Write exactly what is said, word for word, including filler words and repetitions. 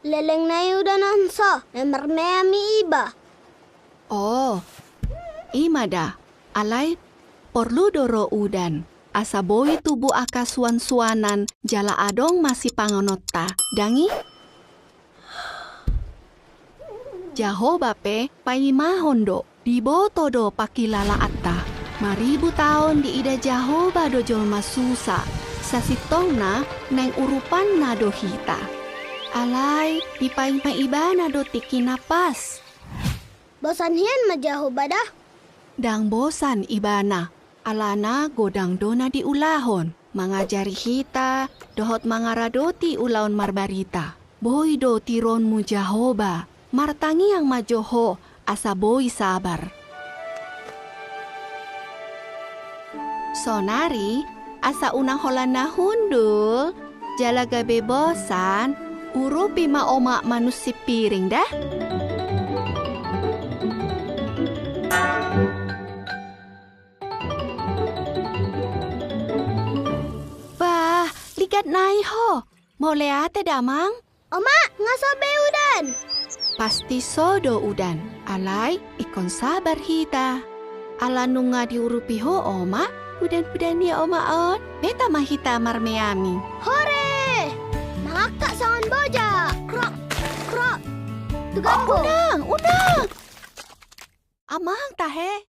Leleng nai udan on so, na marmeam iba. O, i ma da. Alai porlu do ro udan, asa boi tubu angka suansuanan jala adong ma sipanganonta, dang i? Jahowa pe paimahon do, diboto do pangkilalaanta. Maribu taon diida Jahowa do jolma susa, sasintongna naeng urupanna do hita. Alai dipaima ibana do tingki na pas. Bosan hian ma Jahowa da? Ndang bosan ibana, alana godang do na diulahon, mangajari hita dohot mangaradoti ulaon marbarita. Boi do tironmu Jahowa, martangiang ma jo ho asa boi sabar. Sonari, asa unang holan na hundul, jala gabe bosan, urupi ma oma manusi piring da. Bah, ligat nai ho. Mauliate damang. Oma, nga so be udan? Pasti so do udan, alai ingkon sabar hita. Ala nunga diurupi ho oma, udan-udan ni oma on, beta ma hita marmeami. Hore! Mangangkat songon boja. Krok, krok. Tugambo. Unang, unang. Amang tahe.